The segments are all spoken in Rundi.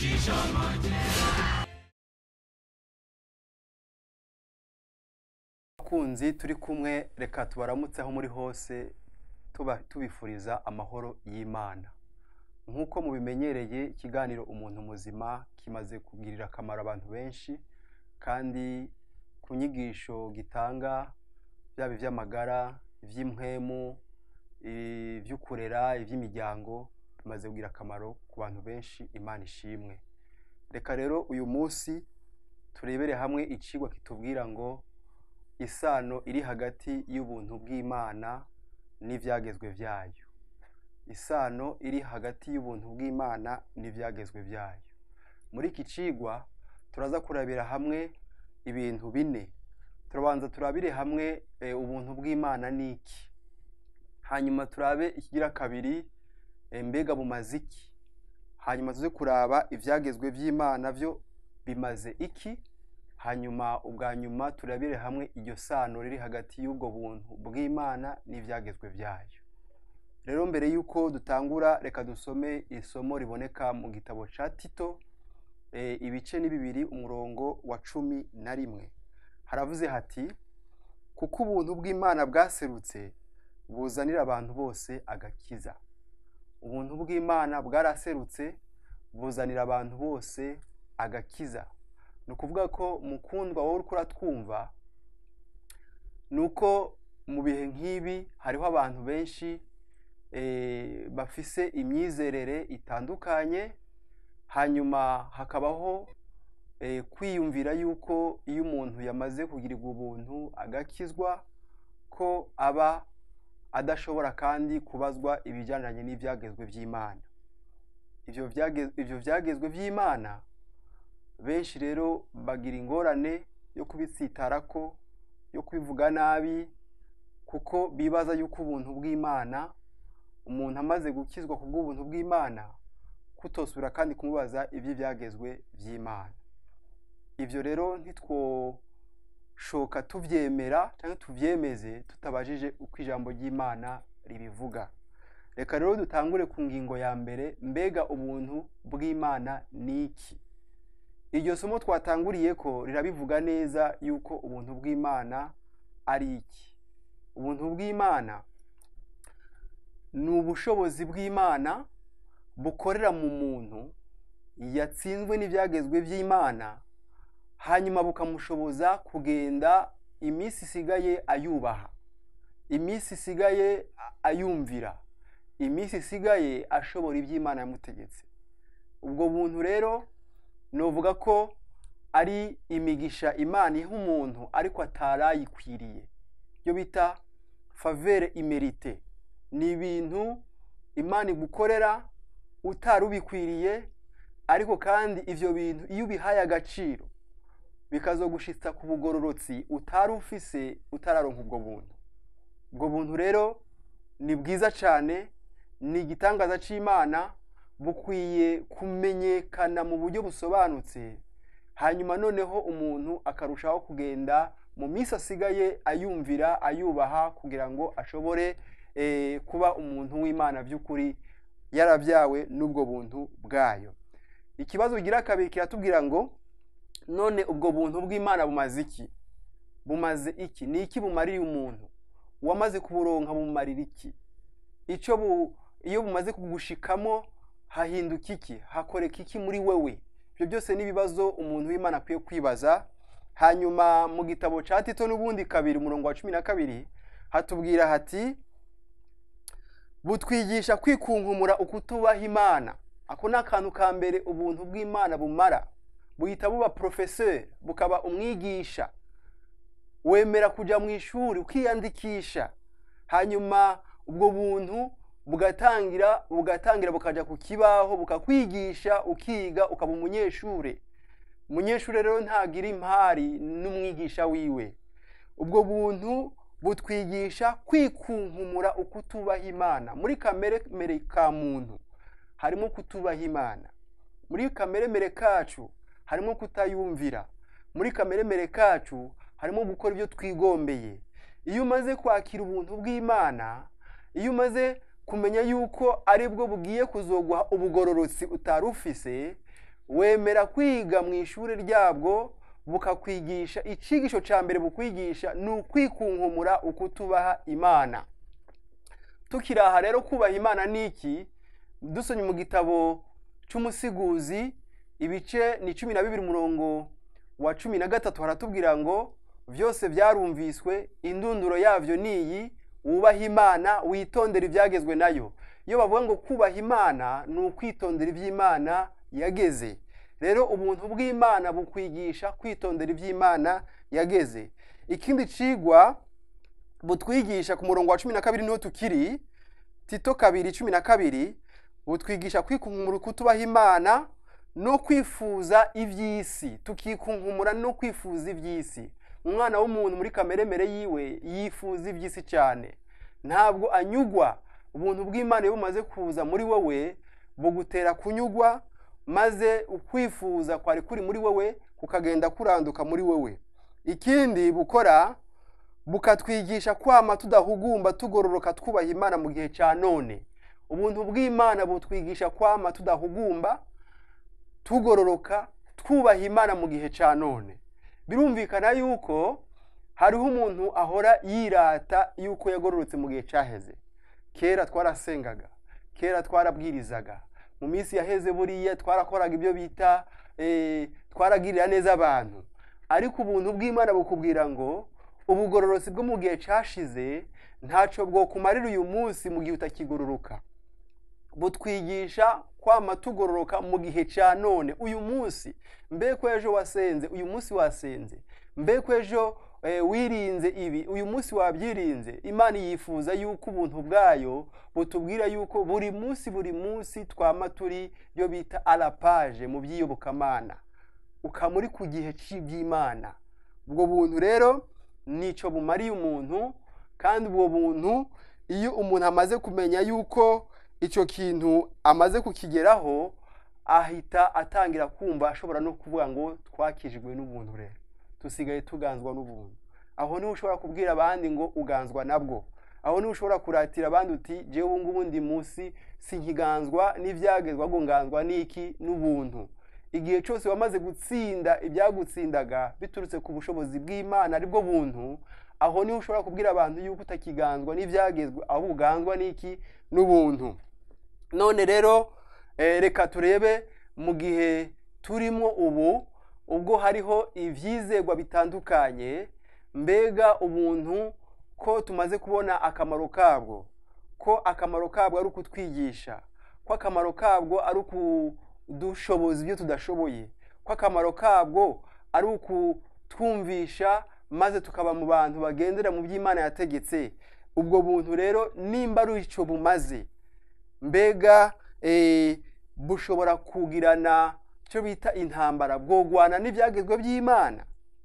Gucisha make. Abakunzi turi kumwe, reka tubaramutse aho muri hose, tuba tubifuriza amahoro y'Imana. Nk'uko mubimenyereye, ikiganiro Umuntu Muzima kimaze kugirira akamaro abantu benshi, kandi ku nyigisho gitanga, byaba iby'amagara, iby'impwemu, iby'ukurera, iby'imiryango, bimaze kugira akamaro ku bantu benshi. Imana ishimwe. Reka rero uyu munsi turebere hamwe icigwa kitubwira ngo isano iri hagati y'ubuntu bw'Imana n'ivyagezwe vyayo. Isano iri hagati y'ubuntu bw'Imana n'ivyagezwe vyayo. Muri iki cigwa turaza kurabira hamwe ibintu bine. Turabanza turabire hamwe ubuntu bw'Imana ni iki, hanyuma turabe ikigira kabiri, mbega bumaze iki, hanyuma tuze kuraba ivyagezwe vy'Imana vyo bimaze iki, hanyuma ubwa nyuma turabire hamwe iryo sano riri hagati y'ubwo buntu bw'Imana n'ivyagezwe vyayo. Rero mbere y'uko dutangura, reka dusome isomo riboneka mu gitabo ca Tito, ibice ni 2, umurongo wa 11. Haravuze hati: kuko ubuntu bw'Imana bwaserutse buzanira abantu bose agakiza. Ubuntu bw'Imana bwaraserutse buzanira abantu bose agakiza. Ni ukuvuga ko, mukundwa wowe uriko uratwumva, ni uko mu bihe nk'ibi hariho abantu benshi bafise imyizerere itandukanye, hanyuma hakabaho kwiyumvira yuko iyo umuntu yamaze kugirirwa ubuntu agakizwa, ko aba adashobora kandi kubazwa ibijyanye n'ibyagezwe by'Imana. Ivyo vyagezwe by'Imana, benshi rero bagira ingorane yo kubitsitarako, yo kubivuga nabi, kuko bibaza yuko ubuntu bw'Imana, umuntu amaze gukizwa ku bw'ubuntu bw'Imana, kutosubira kandi kumubaza iby'ibyagezwe by'Imana. Ivyo rero ntitwoshoka tuvyemera cyangwa tuvyemeze tutabajije uko ijambo ry'Imana ribivuga. Reka rero dutangure ku ngingo ya mbere: mbega ubuntu bw'Imana ni iki? Iryo somo twatanguriye ko rirabivuga neza yuko ubuntu bw'Imana ari iki. Ubuntu bw'Imana ni ubushobozi bw'Imana bukorera mu muntu yatsinzwe n'ibyagezwe by'Imana, hanyuma bukamushoboza kugenda iminsi isigaye ayubaha, iminsi isigaye ayumvira, iminsi isigaye ashobora iby'Imana yamutegetse. Ubwo buntu rero novuga ko ari imigisha Imana iha umuntu ariko atarayikwiriye, iyo bita faveur imméritée. Ni ibintu Imana igukorera utari ubikwiriye, ariko kandi ivyo bintu iyo ubihaye agaciro bikazogushitsa ku bugororotsi utari ufise utararonka ubwo buntu. Ubwo buntu rero ni bwiza cyane, ni igitangaza c'Imana, bukwiye kumenyekana mu buryo busobanutse, hanyuma noneho umuntu akarushaho kugenda mu minsi asigaye ayumvira, ayubaha, kugira ngo ashobore kuba umuntu w'Imana by'ukuri, yarabyawe n'ubwo buntu bwayo. Ikibazo ugira kabiri kiratubwira ngo none ubwo buntu bw'Imana bumaze iki? Bumaze iki? Ni iki bumarira umuntu wamaze kuburonka? Bumarira iki? Ico iyo bumaze kugushikamo hahinduka iki? Hakoreka iki muri wewe? Ibyo byose ni ibibazo umuntu w'Imana akwiye kwibaza. Hanyuma mu gitabo ca Tito n'ubundi 2, umurongo wa 12, hatubwira hati: butwigisha kwikunkumura ukutubaha Imana. Ako ni akantu ka mbere ubuntu bw'Imana bumara. Buhita buba professeur, bukaba umwigisha. Wemera kuja mu ishuri ukiyandikisha, hanyuma ubwo buntu bugatangira bukaja ku kibaho, bukakwigisha, ukiga, ukaba umunyeshure. Umunyeshure rero ntagira impari n'umwigisha wiwe. Ubwo buntu butwigisha kwikunkumura ukutubaha Imana. Muri kamere mere ka muntu harimo kutubaha Imana, muri kamere mere kacu harimo kutayumvira, muri kamere mere kacu harimo gukora ibyo twigombeye. Iyo umaze kwakira ubuntu bw'Imana, iyo umaze kumenya yuko aribwo bugiye kuzoguha ubugororotsi utari ufise, Wemera kwiga mu ishuri ryabwo, bukakwigisha. Icigisho cya mbere bukwigisha ni ukwikunkumura ukutubaha Imana. Tukiri aha rero, kubaha Imana ni iki? Dusomye mu gitabo cy'Umusiguzi, ibice ni 12, umurongo wa 13, haratubwira ngo: "Byose byarumviswe, indunduro yabyo ni iyi: wubahe Imana, witondere ibyagezwe nayo." Iyo bavuga ngo kubaha Imana, ni ukwitondera iby'Imana yageze. Rero ubuntu bw'Imana bukwigisha kwitondera iby'Imana yageze. Ikindi cigwa butwigisha, ku murongo wa 12 niho tukiri, Tito 2:12, butwigisha kwikunkumura kutubaha Imana no kwifuza iby'isi, tukikunkumura no kwifuza iby'isi. Umwana w'umuntu muri kameremere yiwe yifuza iby'isi cyane, ntabwo anyugwa. Ubuntu bw'Imana iyo bumaze kuza muri wowe, bugutera kunyugwa, maze ukwifuza kwari kuri muri wowe kukagenda kuranduka muri wowe. Ikindi bukora, bukatwigisha kwama tudahugumba, tugororoka, twubaha Imana mu gihe cya none. Ubuntu bw'Imana butwigisha kwama tudahugumba, tugororoka, twubaha Imana mu gihe cya none. Birumvikana yuko hariho umuntu ahora yirata yuko yagororotse mu gihe cyaheze. Kera twarasengaga, kera twarabwirizaga, mu minsi yaheze buriya twarakoraga ibyo bita twaragirira neza abantu. Ariko ubuntu bw'Imana bukubwira ngo ubugororotsi bwo mu gihe cyashize ntacyo bwokumarira uyu munsi mu gihe utakigororoka. Butwigisha kwama tugororoka mu gihe cya none, uyu munsi. Mbe ko ejo wasenze, uyu munsi wasenze? Mbe ko ejo wirinze ibi, uyu munsi wabyirinze? Imana yifuza yuko ubuntu bwayo butubwira yuko buri munsi, buri munsi twama turi yo bita à la page mu by'iyobokamana, ukaba uri ku gihe cy'iby'Imana. Ubwo buntu rero nicyo bumariye umuntu. Kandi ubwo buntu, iyo umuntu amaze kumenya yuko icyo kintu amaze kukigeraho, ahita atangira kumva ashobora no kuvuga ngo: "Twakijijwe n'ubuntu, rero dusigaye tuganzwa n'ubuntu." Aho niho ushobora kubwira abandi ngo uganzwa nabwo. Aho niho ushobora kuratira abandi uti: "Jewe ubu ngubu ndi munsi, sinkiganzwa n'ibyagezwa, ahubwo nganzwa n'iki? N'ubuntu." Igihe cyose wamaze gutsinda ibyagutsindaga biturutse ku bushobozi bw'Imana, aribwo buntu, aho niho ushobora kubwira abantu yuko utakiganzwa n'ibyagezwe, ahubwo uganzwa n'iki? N'ubuntu. None rero reka turebe mu gihe turimo ubu, ubwo hariho ibyizegwa bitandukanye. Mbega ubuntu ko tumaze kubona akamaro kabwo, ko akamaro kabwo ari ukutwigisha, ko akamaro kabwo ari ukudushoboza ibyo tudashoboye, ko akamaro kabwo ari ukutwumvisha maze tukaba mu bantu bagendera mu by'Imana yategetse, ubwo buntu rero nimba ari icyo bumaze, mbega bushobora kugirana icyo bita intambara, bwogwana n'ibyagezwe by'Imana?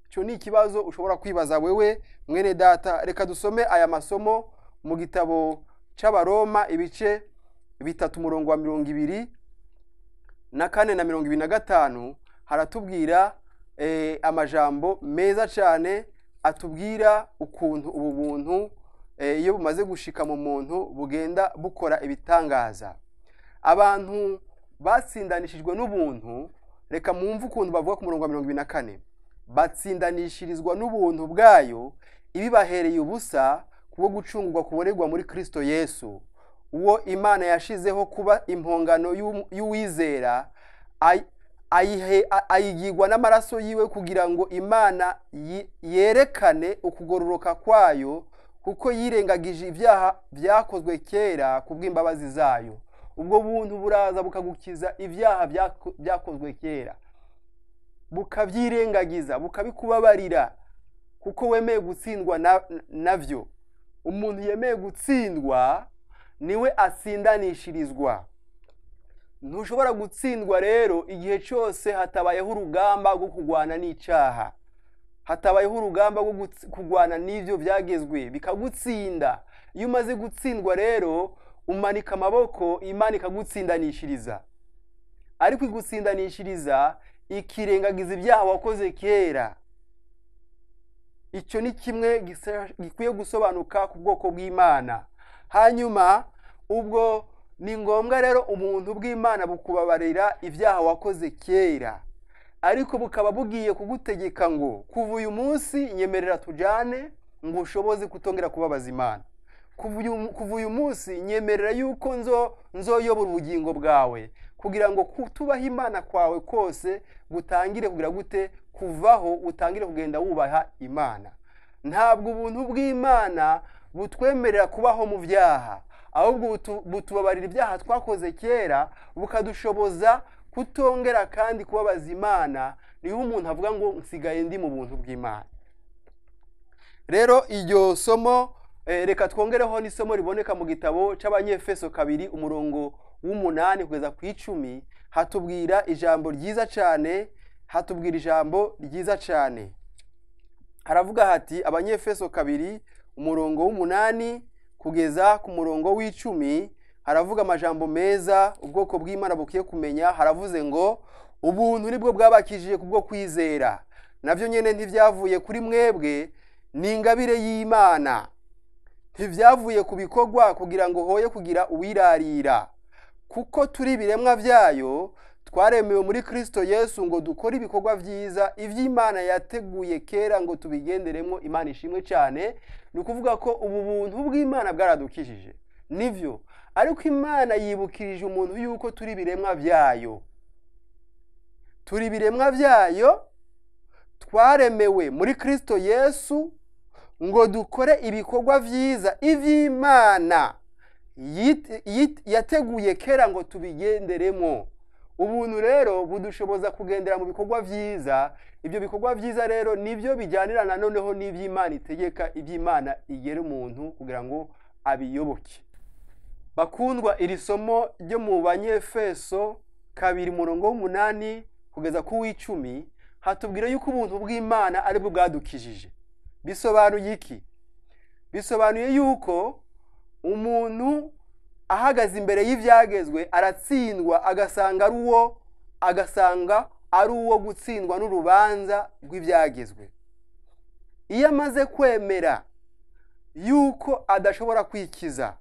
Icyo ni ikibazo ushobora kwibaza wewe mwene data. Reka dusome aya masomo mu gitabo cy'Abaroma, ibice 3, umurongo wa 24 na 25. Haratubwira amajambo meza cyane atubwira ukuntu ubu buntu iyo bumaze gushika mu muntu bugenda bukora ibitangaza. Abantu batsindanishijwe n'ubuntu, reka mwumve ukuntu bavuga ku murongo wa 24: "Batsindanishirizwa n'ubuntu bwayo ibibahereye ubusa kubwo gucungurwa kubonerwa muri Kristo Yesu, uwo Imana yashizeho kuba impongano y'uwizera, ayigirwa n'amaraso yiwe, kugira ngo Imana yerekane ukugororoka kwayo, kuko yirengagije ibyaha byakozwe kera kubw'imbabazi zayo." Ubwo buntu buraza bukagukiza ibyaha byakozwe kera, bukabyirengagiza, bukabikubabarira, kuko wemeye gutsindwa nabyo. Umuntu yemeye gutsindwa niwe atsindanishirizwa. Ntushobora gutsindwa rero igihe cyose hatabayeho urugamba rwo kurwana n'icyaha, hatabayeho urugamba rwo kurwana n'ibyo byagezwe bikagutsinda. Iyo umaze gutsindwa rero, umanika amaboko, Imana ikagutsindanishiriza. Ariko igutsindanishiriza ikirengagiza ibyaha wakoze kera. Icyo ni kimwe gikwiye gusobanuka ku bwoko bw'Imana. Hanyuma ubwo Ni ngombwa rero ubuntu bw'Imana bukubabarira ibyaha wakoze kera, ariko bukaba bugiye kugutegeka ngo kuva uyu munsi nyemerera tujyane ngo ushoboze kutongera kubabaza Imana. Kuva uyu munsi nyemerera yuko nzoyobora ubugingo bwawe kugira ngo kutubaha Imana kwawe kose gutangire kugira gute kuvaho, utangire kugenda wubaha Imana. Ntabwo ubuntu bw'Imana butwemerera kubaho mu byaha, ahubwo butubabarira ibyaha twakoze kera, bukadushoboza kutongera kandi kubabaza Imana. Niho umuntu avuga ngo nsigaye ndi mu buntu bw'Imana. Rero iryo somo reka twongereho n'isomo riboneka mu gitabo cy'Abanyefeso 2 umurongo w'8 kugeza ku 10, hatubwira ijambo ryiza cyane, hatubwira ijambo ryiza cyane. Haravuga hati Abanyefeso 2 umurongo w'8 kugeza ku murongo w'10, haravuga amajambo meza ubwoko bw'Imana bukwiye kumenya. Haravuze ngo ubuntu nibwo bwabakijije kubwo kwizera, navyo nyene ntivyavuye kuri mwebwe, ni ingabire y'Imana, ntivyavuye ku bikorwa kugira ngo hoye kugira uwirarira, kuko turi ibiremwa vyayo, twaremewe muri Kristo Yesu ngo dukore ibikorwa vyiza ivy'Imana yateguye kera ngo tubigenderemo. Imana ishimwe cyane. Ni ukuvuga ko ubu buntu bw'Imana bwaradukijije, nivyo, ariko Imana yibukirije umuntu yuko turi ibiremwa vyayo, turi ibiremwa vyayo, twaremewe muri Kristo Yesu ngo dukore ibikorwa vyiza ivy'Imana yateguye kera ngo tubigenderemo. Ubuntu rero budushoboza kugendera mu bikorwa vyiza. Ibyo bikorwa vyiza rero nibyo bijyanirana noneho n'ivy'Imana itegeka, ivy'Imana igera umuntu kugira ngo abiyoboke. Bakundwa, iri somo ryo mu Banyefeso 2 umurongo w'8 kugeza ku w'10 hatubwira yuko ubuntu bw'Imana aribwo bwadukijije. Bisobanuye iki? Bisobanuye yuko umuntu ahagaze imbere y'ibyagezwe aratsindwa, agasanga ari uwo gutsindwa n'urubanza rw'ibyagezwe. Iyo amaze kwemera yuko adashobora kwikiza,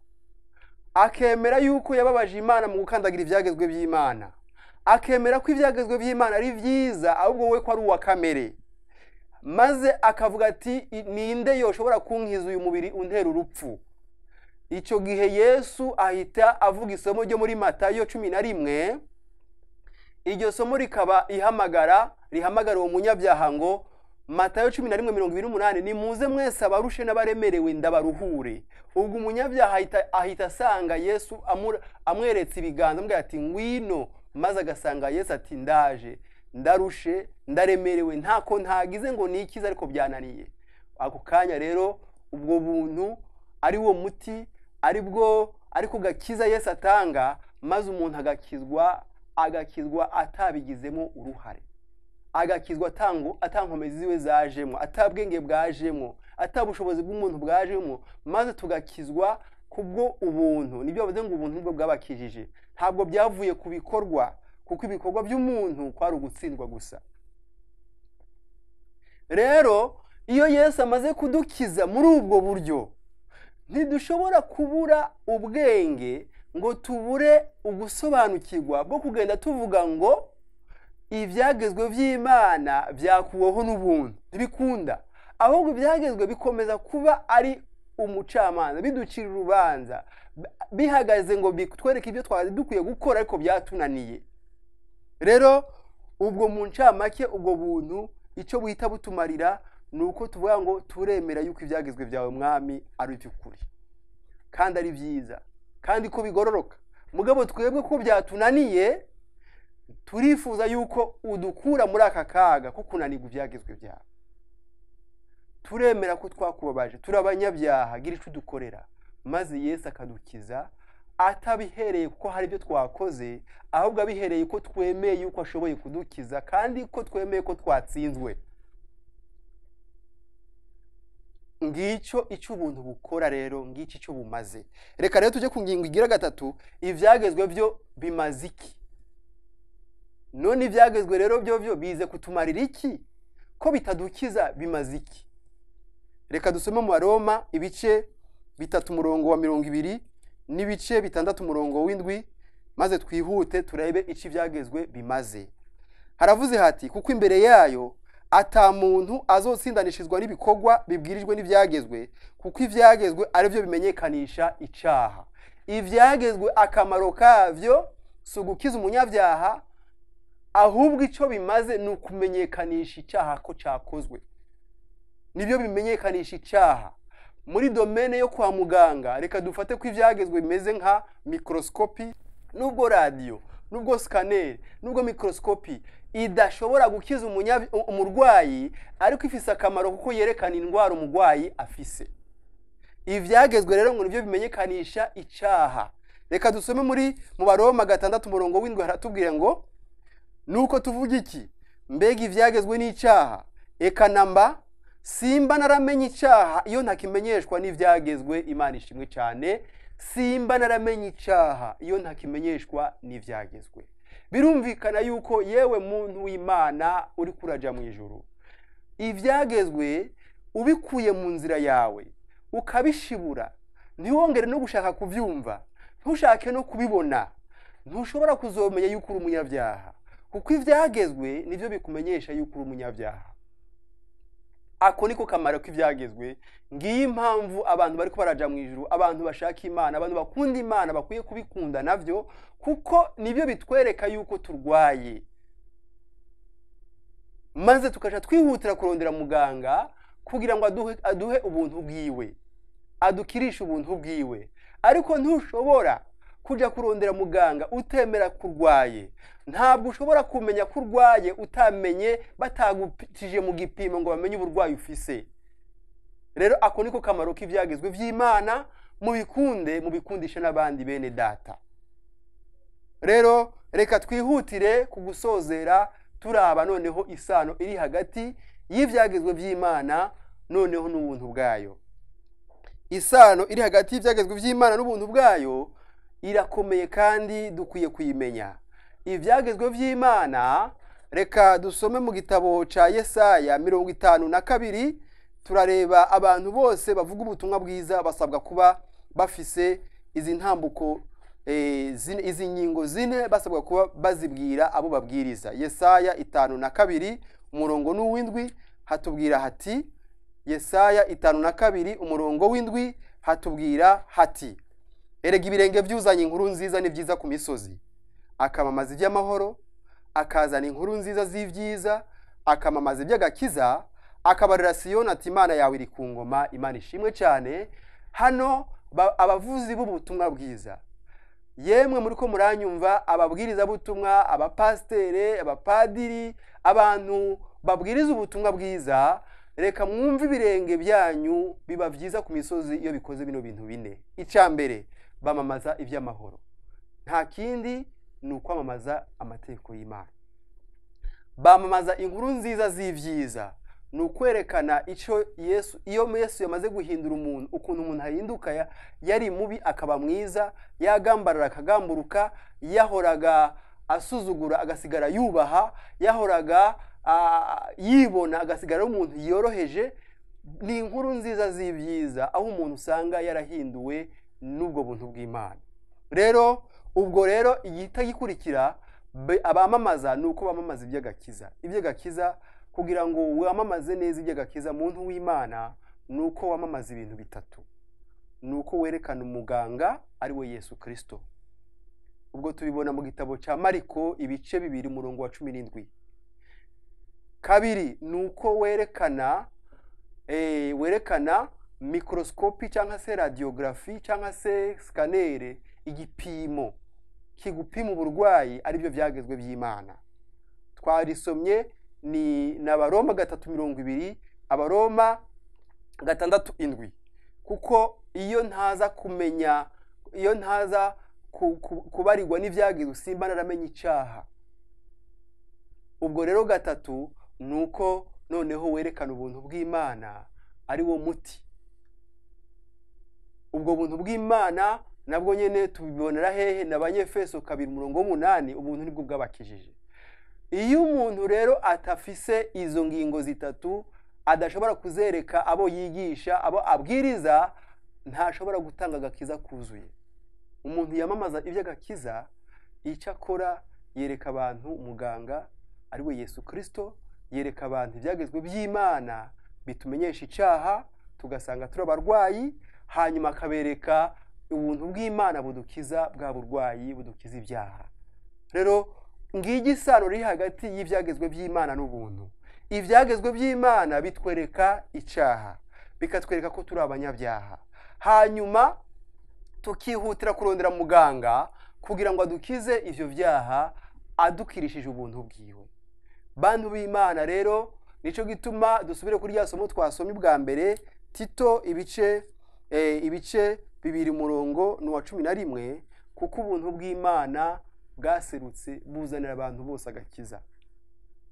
akemera yuko yababaje Imana mu gukandagira ibyagezwe by'Imana, akemera ko ibyagezwe by'Imana ari byiza ahubwo we ko ari uwa kamere, maze akavuga ati ninde yoshobora kunkiza uyu mubiri untera urupfu? Icyo gihe Yesu ahita avuga isomo ryo muri Matayo 11. Iryo somo rikaba rihamagara uwo munyabyaha ngo Matayo 11:28, nimuze mwese abarushe n'abaremerewe ndabaruhure. Ubwo umunyabyaha ahita asanga Yesu amweretse ibiganza, amubwira ati ngwino, maze agasanga Yesu ati ndaje, ndarushe, ndaremerewe, ntako ntagize ngo nikize ariko byananiye. Ako kanya rero ubwo buntu ari wo muti, aribwo ariko gakiza Yesu atanga, maze umuntu agakizwa atabigizemo uruhare, agakizwa atankomezi ziwe zajemo, atabwenge bwajemo, atabushobozi bw'umuntu bwajemo, maze tugakizwa kubwo ubuntu. Nibyo bavuze ngo ubuntu nibwo bwabakijije, ntabwo byavuye ku bikorwa, kuko ibikorwa by'umuntu kwari ugutsindwa gusa. Rero iyo Yesu amaze kudukiza muri ubwo buryo, ntidushobora kubura ubwenge ngo tubure ugusobanukirwa bwo kugenda tuvuga ngo ibyagezwe by'Imana byakuweho n'ubuntu. Ntibikunda, ahubwo ibyagezwe bikomeza kuba ari umucamanza, biducira urubanza, bihagaze ngo bitwereke ibyo twari dukwiye gukora ariko byatunaniye. Rero ubwo mu ncamake ubwo buntu icyo buhita butumarira ni uko tuvuga ngo turemera yuko ibyagezwe byawe Mwami ari iby'ukuri kandi ari byiza kandi ko bigororoka. Mugabo twebwe ko byatunaniye, turifuza yuko udukura muri aka kaga ko kunanirwa ibyagezwe byawe. Turemera ko twakubabaje, turi abanyabyaha, gira icyo udukorera, maze Yesu akadukiza atabihereye kuko hari ibyo twakoze, ahubwo abihereye ko twemeye yuko ashoboye kudukiza kandi ko twemeye ko twatsinzwe. Ngicyo icyo ubuntu bukora rero, ngicyo icyo bumaze. Reka rero tujye ku ngingo igira 3, ibyagezwe byo bimaze iki? None ibyagezwe rero byo bize kutumarira iki? Ko bitadukiza bimaze iki? Reka dusome mu Baroma ibice 3 umurongo wa 21 n'ibice 6 umurongo w'indwi, maze twihute turebe icyo ibyagezwe bimaze. Haravuze hati kuko imbere yayo ata muntu azotsindanishizwa n'ibikorwa bibwirijwe n'ibyagezwe, kuko ibyagezwe ari byo bimenyekanisha icyaha. Ibyagezwe akamaro kavyo si ugukiza umunyabyaha, ahubwo icyo bimaze ni ukumenyekanisha icyaha ko cyakozwe. Nibyo bimenyekanisha icyaha. Muri domaine yo kwa muganga, reka dufate ko ibyagezwe bimeze nka microscope, nubwo radio, nubwo scanner, nubwo microscope idashobora gukiza umurwayi, ariko ifise akamaro kuko yerekana indwara umurwayi afise. Ibyagezwe rero ngo nibyo bimenyekanisha icyaha. Reka dusome muri mu Baroma 6 umurongo w'indwi, haratubwira ngo nuko tuvuga iki? Mbega ibyagezwe n'icyaha? Eka namba, simba naramenye icyaha iyo ntakimenyeshwa n'ibyagezwe. Imana ishimwe cyane. Simba naramenye icyaha iyo ntakimenyeshwa n'ibyagezwe. Birumvikana yuko yewe muntu w'Imana uri kuraja mu ijuru, ibyagezwe ubikuye mu nzira yawe ukabishibura, ntiwongere no gushaka kubyumva, ntushake no kubibona, ntushobora kuzomenya yuko uri umunyabyaha, kuko ibyagezwe nibyo bikumenyesha yuko uri umunyabyaha. Ako niko kamaro k'ibyagezwe. Ngiyi impamvu abantu bari baraja mu ijuru, abantu bashaka Imana, abantu bakunda Imana bakwiye kubikunda navyo, kuko nibyo bitwereka yuko turwaye, maze tukaja twihutira kurondera muganga kugira ngo aduhe ubuntu bwiwe, adukirishe ubuntu bwiwe. Ariko ntushobora kuja kurondera muganga utemera kurwaye. Ntabwo ushobora kumenya ko urwaye utamenye, batagupitije mu gipimo ngo bamenye uburwayi ufise. Rero ako niko kamaro k'ibyagezwe by'Imana. Mubikunde, mubikundishe n'abandi bene data. Rero reka twihutire kugusozera turaba noneho isano iri hagati y'ibyagezwe by'Imana noneho n'ubuntu bwayo. Isano iri hagati y'ibyagezwe by'Imana n'ubuntu bwayo irakomeye kandi dukwiye kuyimenya. Ibyagezwe by'Imana, reka dusome mu gitabo ca Yesaya 52, turareba abantu bose bavuga ubutumwa bwiza basabwa kuba bafise izi ntambuko, izi ngingo zine, basabwa kuba bazibwira abo babwiriza. Yesaya 52 umurongo n'uwindwi hatubwira hati, Yesaya 52 umurongo w'indwi hatubwira hati, erega ibirenge byuzanye inkuru nziza ni byiza ku misozi, akamamaza iby'amahoro, akazana inkuru nziza z'ibyiza, akamamaza iby'agakiza, akabarira Siyoni ati Imana yawe iri ku ngoma. Imana ishimwe cyane. Hano abavuzi b'ubutumwa bwiza, yemwe muri ko muranyumva, ababwiriza butumwa, abapastere, abapadiri, abantu babwiriza ubutumwa bwiza, reka mwumve ibirenge byanyu biba byiza ku misozi iyo bikoze bino bintu bine. Icya mbere, bamamaza iby'amahoro. Nta kindi ni ukwamamaza amategeko y'Imana. Bamamaza inkuru nziza z'ibyiza, ni ukwerekana icyo Yesu, iyo Yesu yamaze guhindura umuntu, ukuntu umuntu ahinduka, yari mubi akaba mwiza, yagambarara akagamburuka, yahoraga asuzugura agasigara yubaha, yahoraga yibona agasigara umuntu yoroheje. Ni inkuru nziza z'ibyiza aho umuntu usanga yarahinduwe n'ubwo buntu bw'Imana. Rero ubwo rero igihita gikurikira abamamaza ni uko bamamaza iby'agakiza. Iby'agakiza, kugira ngo wamamaze neza iby'agakiza muntu w'Imana, ni uko wamamaza ibintu bitatu. Ni uko werekana umuganga ari we Yesu Kristo. Ubwo tubibona mu gitabo cya Mariko ibice 2 umurongo wa 17. Kabiri, ni uko werekana microscope cyangwa se radiography cyangwa se scanner, igipimo kigupima uburwayi, aribyo byagezwe by'Imana. Twarisomye ni n'Abaroma 3:20, Abaroma 6:7. Kuko iyo ntaza kumenya, iyo ntaza kubarirwa n'ibyagezwe, simba naramenye icyaha. Ubwo rero gatatu nuko noneho werekana ubuntu bw'Imana ari wo muti. Ubwo buntu bw'Imana nabwo nyene tubibonera hehe? Na Abanyefeso 2:8, ubuntu nibwo bwabakijije. Iyo umuntu rero atafise izo ngingo zitatu, adashobora kuzereka abo yigisha, abo abwiriza, ntashobora gutanga agakiza kuzuye. Umuntu yamamaza iby'agakiza, icyo akora yereka abantu muganga ari we Yesu Kirisito, yereka abantu ibyagezwe by'Imana bitumenyesha icyaha, tugasanga turi abarwayi, hanyuma akabereka ubuntu bw'Imana budukiza bwa burwayi, budukiza ibyaha. Rero ngigi isano riri hagati y'ibyagezwe by'Imana n'ubuntu. Ibyagezwe by'Imana bitwereka icyaha, bikatwereka ko turi abanyabyaha, hanyuma tukihutira kurondera muganga kugira ngo adukize ibyo byaha adukirishije ubuntu bwiwe. Bantu b'Imana rero, nicyo gituma dusubire kuri rya somo twasomye ubwa mbere, Tito ibice 2 umurongo ni uwa 11, kuko ubuntu bw'Imana bwaserutse buzanira abantu bose agakiza.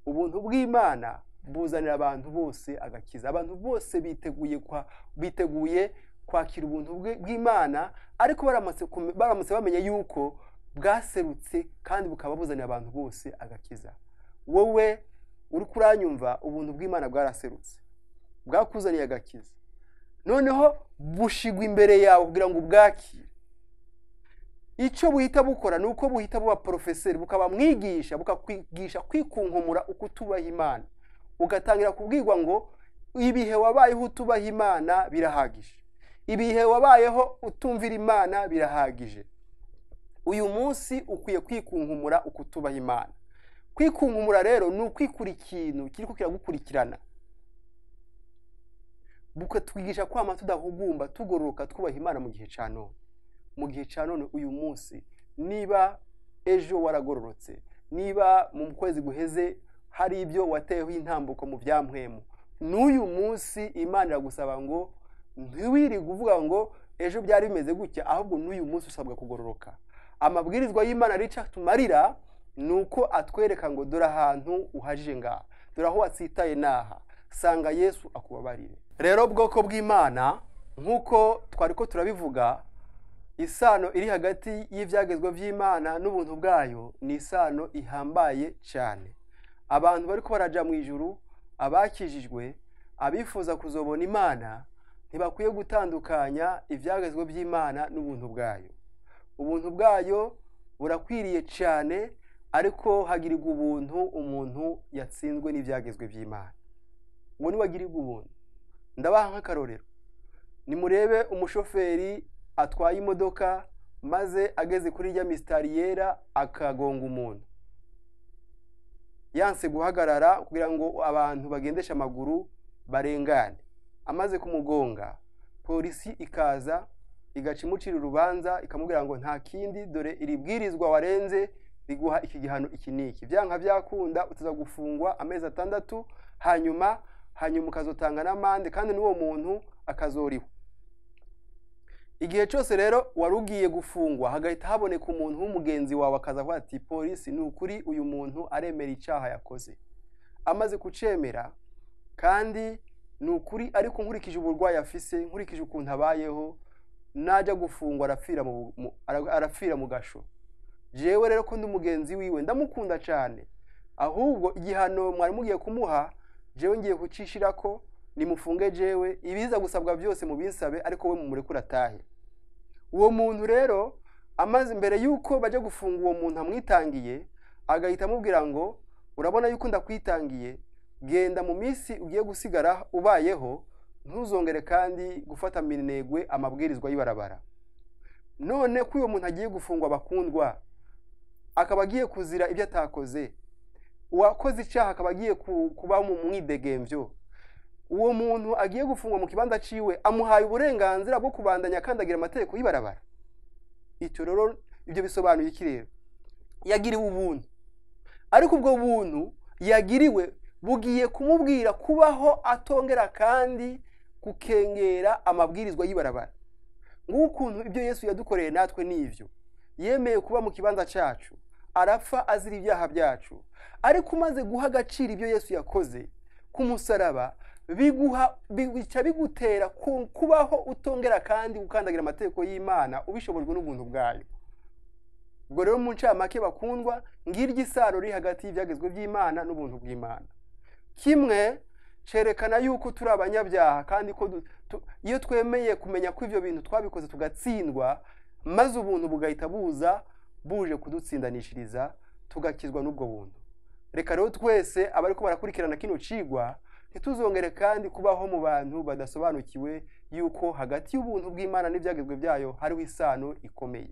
Ubuntu bw'Imana buzanira abantu bose agakiza. Abantu bose biteguye kwakira ubuntu bw'Imana, ariko baramutse bamenye yuko bwaserutse kandi bukaba buzanira abantu bose agakiza. Wowe uri kuranyumva, ubuntu bw'Imana bwaraserutse, bwakuzaniye agakiza, noneho bushigwa imbere yawe kugira ngo ubwakire. Icyo buhita bukora ni uko buhita buba porofeseri, bukaba mwigisha, bukakwigisha kwikunkumura ukutubaha Imana. Ugatangira kubwirwa ngo ibihe wabayeho utubaha Imana birahagije, ibihe wabayeho utumvira Imana birahagije. Uyu munsi ukwiye kwikunkumura ukutubaha Imana. Kwikunkumura rero ni ukwikura ikintu kiriko kiragukurikirana, bukatwigisha kwama tudahugumba, tugororoka, twubaha Imana mu gihe cya none. Mu gihe cya none uyu munsi, niba ejo waragororotse, niba mu kwezi guheze hari ibyo wateyeho intambuko mu byampwemu, n'uyu munsi Imana iragusaba ngo ntiwirige uvuga ngo ejo byari bimeze gutya, ahubwo n'uyu munsi usabwa kugororoka. Amabwirizwa y'Imana rica tumarira ni uko atwereka ngo dore ahantu uhajije ngaha, dore aho watsitaye naha, sanga Yesu akubabarire. Rero bwoko bw'Imana, nk'uko twari ko turabivuga, isano iri hagati y'ibyagezwe by'Imana n'ubuntu bwayo ni isano ihambaye cyane. Abantu bariko baraja mu ijuru, abakijijwe, abifuza kuzobona Imana, ntibakwiye gutandukanya ibyagezwe by'Imana n'ubuntu bwayo. Ubuntu bwayo burakwiriye cyane, ariko hagirirwa ubuntu umuntu yatsinzwe n'ibyagezwe by'Imana. Uwo ni we agirirwa ubuntu. Ndabaha nk'akarorero, nimurebe umushoferi atwaye imodoka maze ageze kuri rya misitari yera akagonga umuntu, yanse guhagarara kugira ngo abantu bagendeshe amaguru barengane. Amaze kumugonga, polisi ikaza igaca imucira urubanza, ikamubwira ngo nta kindi, dore iri bwirizwa warenze riguha iki gihano iki n'iki, byanka byakunda utaza gufungwa amezi 6, hanyuma ukazotanga n'amande, kandi n'uwo muntu akazoriho. Igihe cyose rero wari ugiye gufungwa, hagahita haboneka umuntu w'umugenzi wawe akaza avuga ati polisi, ni ukuri uyu muntu aremera icyaha yakoze. Amaze kucemera, kandi ni ukuri, ariko nkurikije uburwayi afise, nkurikije ukuntu abayeho, najya gufungwa arapfira mu gasho. Jewe rero ko ndi umugenzi wiwe ndamukunda cyane, ahubwo igihano mwari mugiye kumuha jewe ngiye kucishirako, nimufunge jewe, ibiza gusabwa byose mubinsabe, ariko we mumurekure atahe. Uwo muntu rero amaze mbere yuko bajya gufunga uwo muntu amwitangiye, agahita amubwira ngo urabona yuko ndakwitangiye, genda mu minsi ugiye gusigara ubayeho ntuzongere kandi gufata minegwe amabwirizwa y'ibarabara. None ko uwo muntu agiye gufungwa bakundwa, akaba agiye kuzira ibyo atakoze, uwakoze icyaha akaba agiye kuba mu mwidegemvyo, uwo muntu agiye gufungwa mu kibanza ciwe amuhaye uburenganzira bwo kubandanya akandagira amategeko y'ibarabara. Icyo rero ibyo bisobanuye iki rero? Yagiriwe ubuntu, ariko ubwo buntu yagiriwe bugiye kumubwira kubaho atongera kandi gukengera amabwirizwa y'ibarabara. Ngukuntu ibyo Yesu yadukoreye natwe nivyo, yemeye kuba mu kibanza cyacu, arapfa azira ibyaha byacu. Ariko umaze guha agaciro ibyo Yesu yakoze ku musaraba, bica bigutera kubaho utongera kandi gukandagira amategeko y'Imana ubishobojwe n'ubuntu bwayo. Ubwo rero mu ncamake bakundwa, ngiryo isano riri hagati y'ibyagezwe by'Imana n'ubuntu bw'Imana. Kimwe cerekana yuko turi abanyabyaha, kandi ko iyo twemeye kumenya ko ibyo bintu twabikoze tugatsindwa, Maze ubuntu bugahita buza buje kudutsindanishiriza, tugakizwa n'ubwo buntu. Reka rero twese abariko barakurikirana kino cigwa ntituzongere kandi kubaho mu bantu badasobanukiwe yuko hagati y'ubuntu bw'Imana n'ibyagezwe byayo hariho isano ikomeye,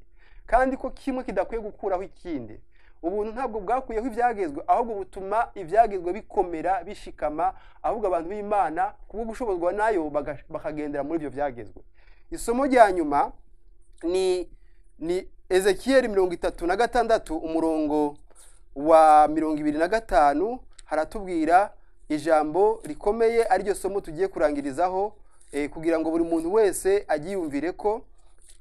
kandi ko kimwe kidakwiye gukuraho ikindi. Ubuntu ntabwo bwakuyeho ibyagezwe, ahubwo butuma ibyagezwe bikomera, bishikama, ahubwo abantu b'Imana kubwo gushobozwa nayo bakagendera muri ibyo byagezwe. Isomo rya nyuma ni Ezekiyeli 36 umurongo wa 25. Haratubwira ijambo rikomeye, ariryo somo tugiye kurangirizaho, kugira ngo buri muntu wese agiyumvire ko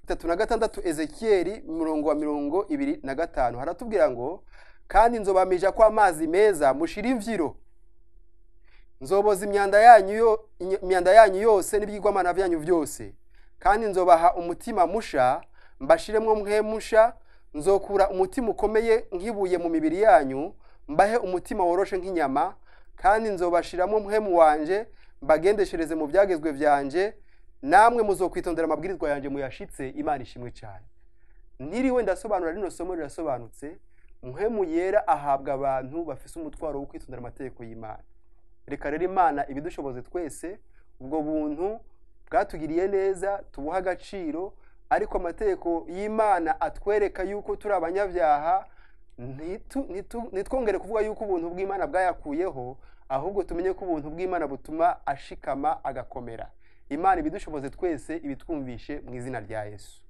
36 Ezekiyeli umurongo wa 25 haratubwira ngo: "Kandi nzobamija ko amazi meza, mushira imvyiro, nzoboza imyanda yanyu yose n'ibigirwamana byanyu byose. Kandi nzobaha umutima musha, mbashiremwo mwe musha. Nzokura umutima ukomeye nk'ibuye mu mibiri yanyu, mbahe umutima woroshe nk'inyama. Kandi nzobashiramo mpwemu wanje, mbagendeshereze mu byagezwe byanje, namwe muzokwitondera amabwirizwa yanje muyashitse." Imana ishimwe cyane. Ntiriwe ndasobanura rino somo, rirasobanutse. Mpwemu Yera ahabwa abantu bafise umutwaro wo kwitondera amategeko y'Imana. Reka rero Imana ibidushoboze twese. Ubwo buntu bwatugiriye neza tubuha agaciro, ariko amategeko y'Imana atwereka yuko turi abanyabyaha. Ntitwongere kuvuga yuko ubuntu bw'Imana bwayakuyeho, ahubwo tumenye ko ubuntu bw'Imana butuma ashikama agakomera. Imana ibidushoboze twese, ibitwumvishe mu izina rya Yesu.